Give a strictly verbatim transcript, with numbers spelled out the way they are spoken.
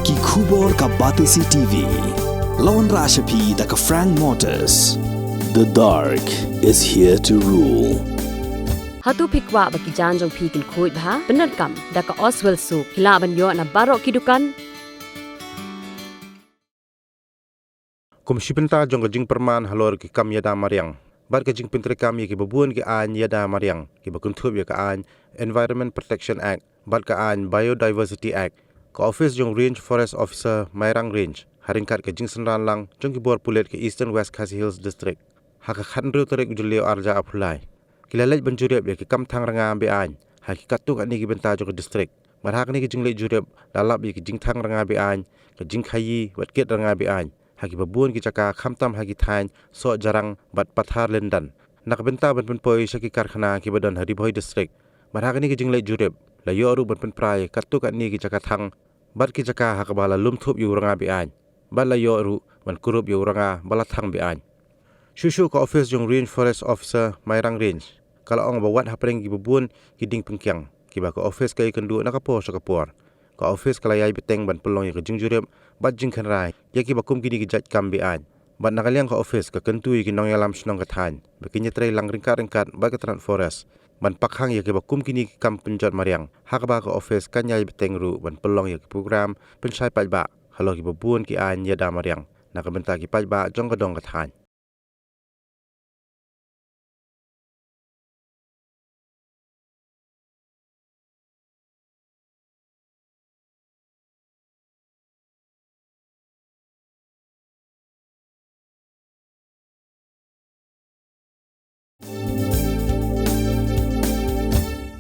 Ki khubor ka Batesi T V. La wanrah sha phi da ka Frank Motors. The dark is here to rule. Hato phi kwah ba ki jaiñ jong phi kin khuid bha? Pyndonkam da ka Oswell Soap. Phi lah ban ïoh na baroh ki dukan. Kum shi bynta jong ka jingpyrman halor ki kam ïada mariang bad ka jingpyntreikam ïa kiba bun ki aiñ ïada mariang kiba kynthup ïa ka aiñ Environment Protection Act bad ka aiñ Biodiversity Act, ka ophis jong Range Forest Officer Mairang Range, ha ryngkat ka jingsynran lang jong ki bor pulit ka Eastern West Khasi Hills District, ha ka khathynriew tarik u Jylliew arhajar arphew lai, ki la leit ban jurip ïa ki kam thang rnga be-aiñ ha ki katto katne ki bynta jong ka district. Bad ha kane ka jingleit jurip la lap ïa ki jingthang rnga be-aiñ, ka jingkhaïi bad kit rnga be-aiñ ha kiba bun ki jaka, khamtam ha ki thaiñ Sohjarang bad Patharlyndan, na ka bynta ban pynpoi sha ki karkhana kiba don ha Ri Bhoi District. Bad ha kane ka jingleit jurip la ïoh ruh ban pynpra ïa katto katne ki jaka thang bad ki jaka ha kaba la lum thup ïa u rnga be-aiñ, bad la ïoh ruh ban kurup ïa u rnga ba la thang be-aiñ. Shuh shuh ka ophis jong Range Forest Officer Mairang Range ka la ong ba wat hapdeng kiba bun ki dieng pyngkiang kiba ka ophis ka ïakynduh na ka por sha ka por, ka ophis ka la ïai bteng ban pynlong ïa ka jingjurip bad jingkhynra ïa kiba kum kine ki jait kam be-aiñ. Bad na ka liang ka ophis ka kyntu ïa ki nongïalam shnong ka thaiñ ba kin ïatrei lang ryngkat ryngkat bad ka tnat forest ban pakhang ïa kiba kum kine ki kam pynjot mariang, ha kaba ka ophis kan ïai bteng ruh ban pynlong ïa ki program pynshai paidbah halor kiba bun ki aiñ ïada mariang na ka bynta ki paidbah jong ka dong ka thaiñ.